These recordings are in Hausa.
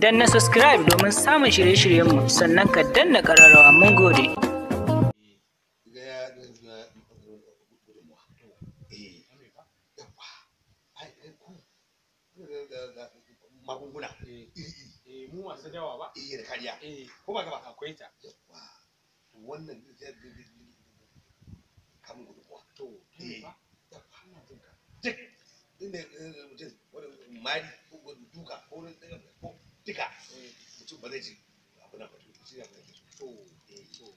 Danna subscribe domin samun shirye-shiryenmu sannan ka danna ƙararrawa. Mun gode. Magunguna eh mu masu dawa ba eh da kariya eh ko ba gaba akwai ta. Yawa, wannan kamun gudunmuwa. To eh ba ina jin ka. Duk inda mutum wani mari ko duka ko ko duka mutum ba zai ci abu na batu shi ne abin da ke To so. to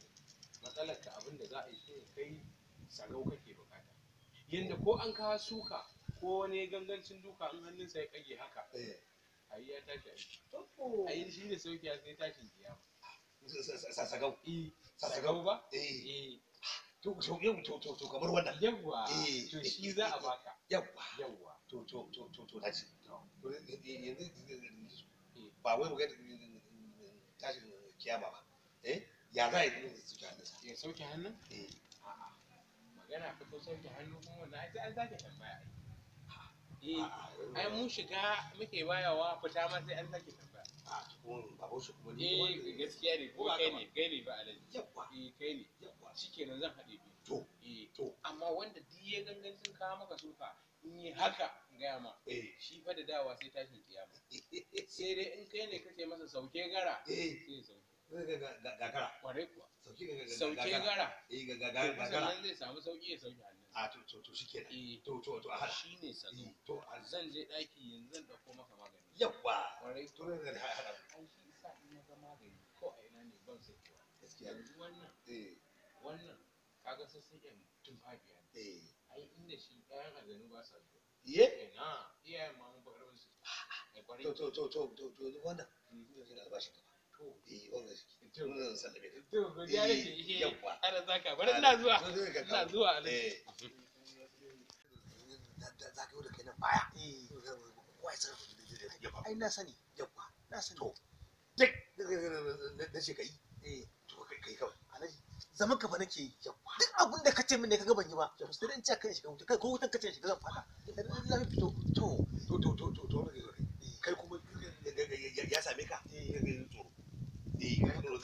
matsalar ka, abin da za a yi shi ne kai sagau kake bukata, yanda ko an kawo suka ko wani gangancin duka, in hannunsa ya kage haka, eh ayi ya tashi aiki, ayi shi ne sauki ya sai tashin kiyama. Sagau. Eh. Sagau. Sagau ba. Eh. Eh. To to to to to kamar wannan. Yawwa. Eh. To shi za a baka. Yawa. Yawwa. To na ji. To. To yanzu ba wai mu ga tashin kiyama ba, eh, ya za a yi su ta hannunsa? Ya sauke hannun. Eh. A'a, magana ka ko sauke hannu kuma wannan ai sai an sake tambaya ai. Eh, ai mu shiga muke bayawa, fita ma sai an sake tambaya. A kuma ba wasu kuma ni Eh, gaskiya ne ko Ko ba kai ka ba? ne, kai ne ba alaji. Yawa. Eh, kai ne. Yawa. Shikenan, zan haɗe biyu. To. Eh. To. Amma wanda duk ya gangancin kawo maka suka, in yi haka in gaya ma, eh shi fa da dawa sai tashin kiyama, sai dai in kai ne kace masa sauke gara, eh sai ya sauke. Gagara. Kwarai kuwa. Sauke. Sauke gara. Eh. To Gagara. sannan zai samu sauki ya sauke hannun. A to shikenan. Eh. To a hada. Shi ne salo. To a Zan je ɗaki yanzu, zan ɗauko maka magani. Yawa. Kwarai. To ne da hada. Ai shi isa in na ga magani ko a ina ne ban sakewa. Gaskiya. Yanzu wannan, eh wannan kaga sassaƙen tumfafiya ne. Eh. Ai inda shi ƴaƴan aljanu ba sa zuwa. Iye. Ina iyayen ma mun fi ƙarfin su. Ai kwarai. To wannan ne shi albashin ka. To. Eh, wannan shi To. wannan sallame ka. To, godiya nake. Eh. Yawa. Ana zaka bari, ina zuwa, ina zuwa Alhaji. Eh, za ka yi da kai nan baya, kowa ya san ya faru. Ai na sani. Yawa. Na sani. To duk na ce ka yi. Eh. To kai kawai. Alhaji, zaman ka fa nake yi. Yawa. Duk abin da kace min ne kaga ban yi ba, to sai dai in ce kai shiga wuta, kai ko wutan kace shiga zan fada. Sai dai lafi fito. To kai kuma ya same ka tsoro, eh, kai tsoro.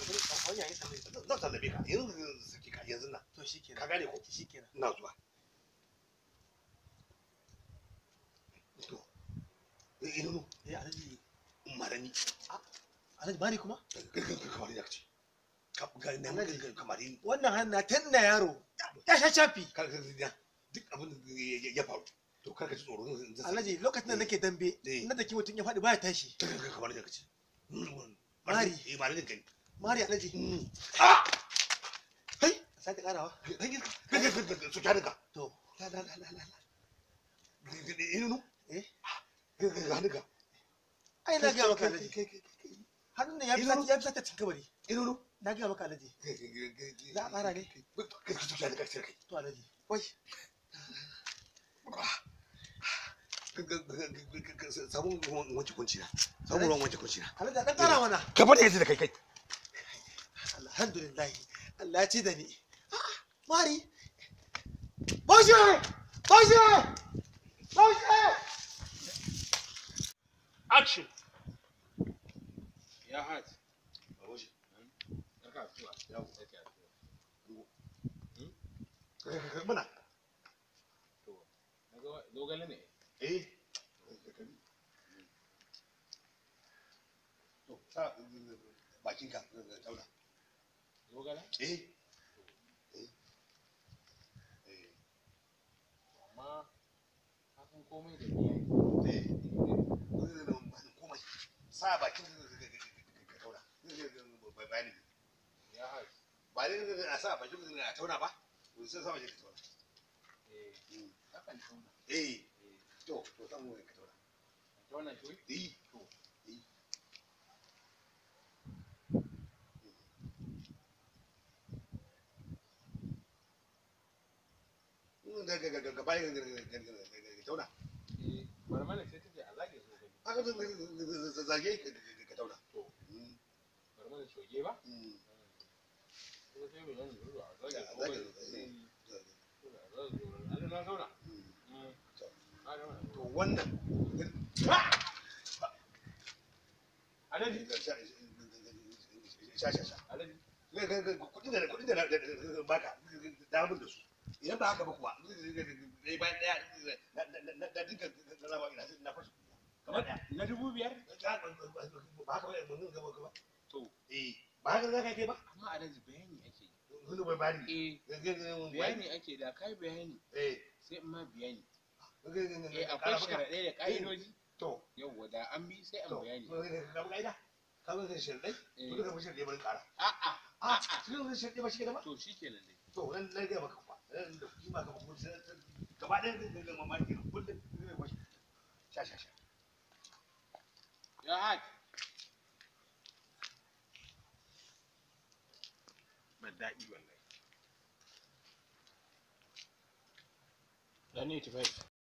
Wani yayin same. Zan sallame ka yanzu, saki ka yanzu nan. To shikenan. Ka gane ko? Shikenan. Ina zuwa. To eh, inu. Eh, Alhaji. Marani. Alhaji, bari kuma. Kamar ya ce ka ga ne Alhaji. kamar ni. Wannan hannu tun na yaro ya sha shafi. Kar ka duk abin da ya faru, to kar ka ji tsoro. Alhaji, lokacin da nake dambe, Eh. na daki mutum ya faɗi baya tashi. Kamar ya ce Mari. Eh, mari din kai. Mari, Alhaji. Ah. Kai sake karawa. Su ta dinka. To. La la la la la inu. Eh. Hannunka. Ai na ga maka Alhaji, Kai kai kai. hannun nan ya fi sati, ya fi sati cikin kabari. Inu. Na ga maka Alhaji. Za a ƙara ne? Kai su ta dinka sai kai. To Alhaji, wai. Samun wanke kunci na, samun ruwan wanke kunci na. Alhaji, a dan kara mana. Ka fada yace da kai kai. Alhamdulillah, Allah ya ci da ni. A'a, mari. Boshe! Boshe! Boshe! Action. Ya hajj. Barka zuwa. Yawwa. Barka zuwa. Mana. To naga zogale ne. Eh, to sa bakinka tauna. Zogale. Eh eh eh. Amma ka san komai da biya. Eh, komai sa bakin ka tauna bayani. Ya hajj. Ba ne a sa bakin a tauna ba, sai sa bakin ka tauna. Eh, akan tauna. Eh. Eh. To samu ka tauna. Tauna shi wai? Eh, to eh. Gaba tauna. Eh, bar mana sai tace a zage zogale. Haka zage ka tauna. To bar mana shoge ba. Kuma sai mu yanzu zuwa a zage A zage zogale. zogale. A zage zogale. Allah na zauna. To. To wannan Alhaji. Sha sha sha. Alhaji. Kudin da baka damar da su, idan ba haka ba kuwa ɗaya bayan ɗaya na dinka raba ina na fashe kamar ɗaya. Na 5,000? Ba haka ba mun gaba gaba. To. Eh, ba haka za ka kai ba. Amma alhaji, bayani ake yi. Wani bai bani. Eh, bayani ake da kai bayani. Eh. Sai in ma bayani. Eh, akwai sharaɗai da ƙa'idoji. To. Yauwa, da an bi sai an To. bayani. Ka bi ƙa'ida, ka bi sharaɗai. To, duka sharaɗai bari ƙara. A'a. A cikin sharaɗai ba shi ke da ba. To shikenan dai. To, nan na gaya maka kuwa nan da kuɗi ma ka kuma gaba ɗaya ga mamaki kullum sha sha sha. Ya hat. Ba daɗi wallahi. Ɗan 85.